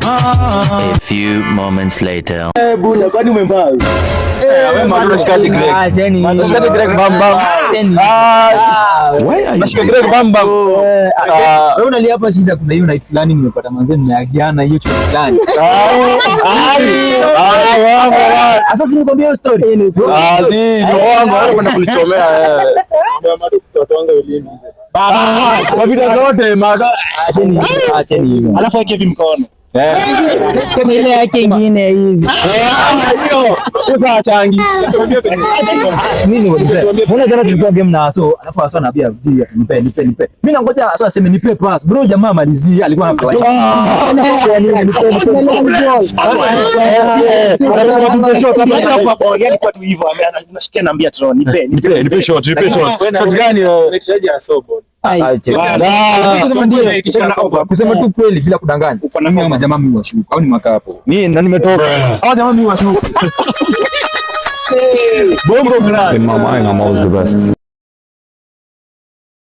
A few moments later. Eh, bula, kwani umembaa? Eh, wewe Madu unashikaje Greg? Acheni. Unashikaje Greg bam bam? Acheni. Ah, unashika Greg bam bam. Ah. Wewe unalia hapa shida, kuna hiyo night fulani nimepata manze nimeagiana hiyo chuo fulani. Ah, ah, Sasa si nikwambia hiyo story. Ah, si ni uongo, wewe kwenda kulichomea wewe. Ah, kwa vita zote maga. Acheni, acheni hizo. Alafu weke hivi mkono. Eh. Tena ile yake ingine hivi. Hiyo. Sasa achangi. Mimi ni mbona jana tulikuwa game na Aso, alafu Aso anaambia vile nipe nipe nipe. Mimi nangoja Aso aseme nipe pass. Bro, jamaa malizia alikuwa anafurahi. Oh, yeye alikuwa tu hivyo, anashikia naambia Tron, nipe, nipe. Nipe, nipe shot, nipe shot. Shot gani wewe? Kusema tu kweli bila kudanganya. Mimi hao majamaa mimi washuku au ni mwaka hapo. Mimi na nimetoka. Hao jamaa mimi washuku. Bongo grand. In my mind, I'm always the best.